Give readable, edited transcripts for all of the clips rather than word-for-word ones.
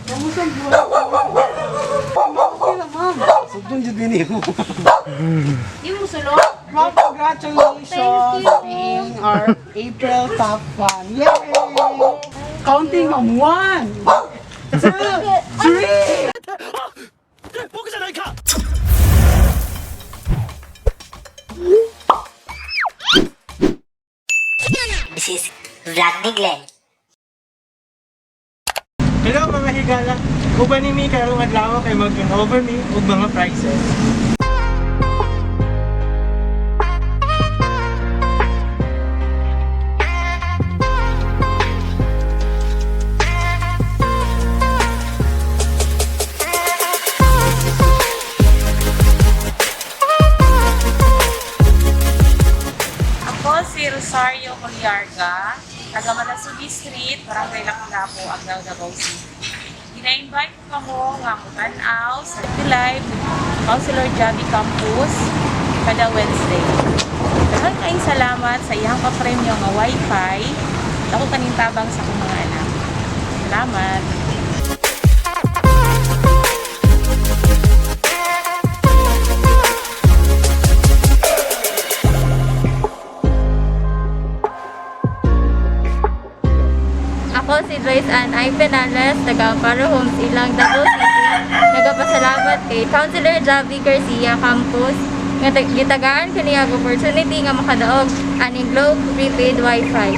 Okay lang, ma'am. Sugdon jud ni mo. Di mo sulod? Ma'am, congratulations Thank you. being our April top fan. Yay! Counting, ma'am. One, two, three! This is Vlog ni Glenn. Hello mga higala. Uban ni mi karong adlaw kay mag-over mi og mga prizes. Ako si Rosario Coliarga, taga Malasugi Street, Barangay Lapu-Lapu, Agdao, Davao City. Gina-invite ko kamo nga mutan-aw sa Live Councilor Javi Campus kada Wednesday. Daghan kayong salamat sa iyang papremyo nga Wi-Fi. Dako kaning tabang sa akong mga anak. Salamat. Ako si Joyce Ann I. Penales, taga Amparo Homes, Ilang, Davao City. Nagapasalamat kay Councilor Javi Garcia Campos nga gitagaan kini ang opportunity nga makadaog aning Globe prepaid Wi-Fi.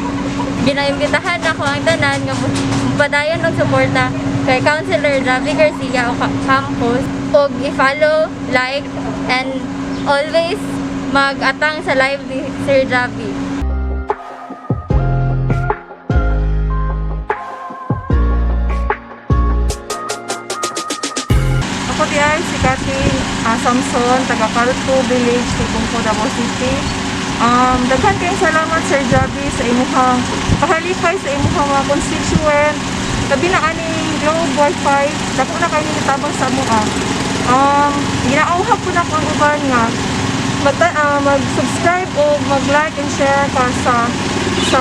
Ginaimbitahan nako ang tanan nga mupadayon og suporta kay Councilor Javi Garcia o Campos og i-follow, like, and always mag-atang sa live ni Sir Javi. Ako di ay si Cathy Samson, taga Calto Village, Tibungko, Davao City. Daghan kayong salamat, Sir Javi, sa imuhang pahalipay sa imuhang mga constituent. Labi na aning Globe Wi-Fi, dako na kayo nitabang sa amoa. Ginaauhag po na ko ang uban nga mag-subscribe o mag-like and share ka sa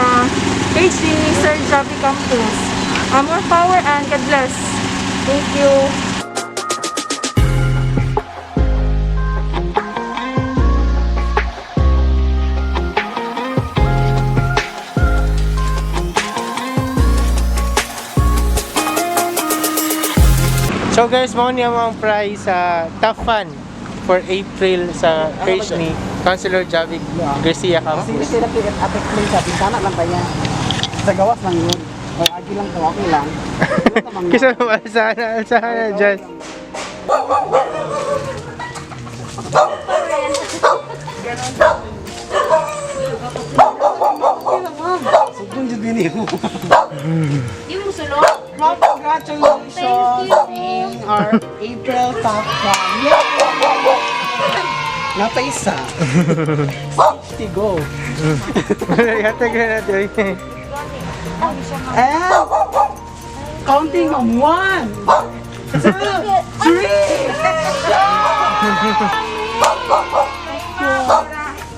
page ni Sir Javi Campos. More power and God bless. Thank you. So guys, mao ni ang prize sa top fan for April sa page ni Councilor Javi Garcia Kasi Campos. sila Ate Clay sa bintana lang ba niya? Sa gawas lang yun. O, agi lang to, okay lang. Wala tamang Kasi alsahan alsahan dyan. Okay lang, ma'am. Sugdon jud ni mo. Di mo sulod? Ma'am, congratulations being our April top fan. Yay! Napa isa. 60 go. Hatag na natin. And counting on one, two, three.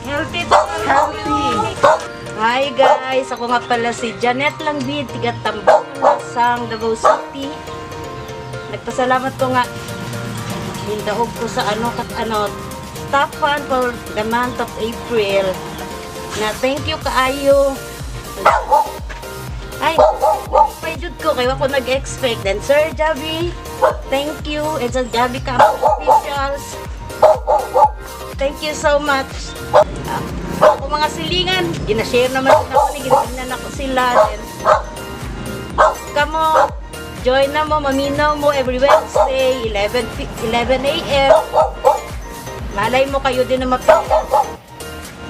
Healthy to. Healthy. Hi guys! Ako nga pala si Janet Langbid, tiga Tambang, Lasang, Davao City. Nagpasalamat ko nga hindaog ko sa ano kat ano top fan for the month of April. Na thank you kaayo. Ay, pwede ko kayo ako nag-expect. Then Sir Javi, thank you. And sa Javi Campus officials, thank you so much. Ako mga silingan, ginashare naman sila ako ni, ginatingnan ako sila. Then, kamo, join na mo, maminaw mo every Wednesday, 11 a.m. Malay mo kayo din na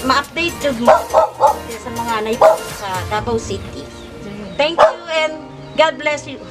ma-update jud mo sa mga naipon sa Davao City. Thank you and God bless you.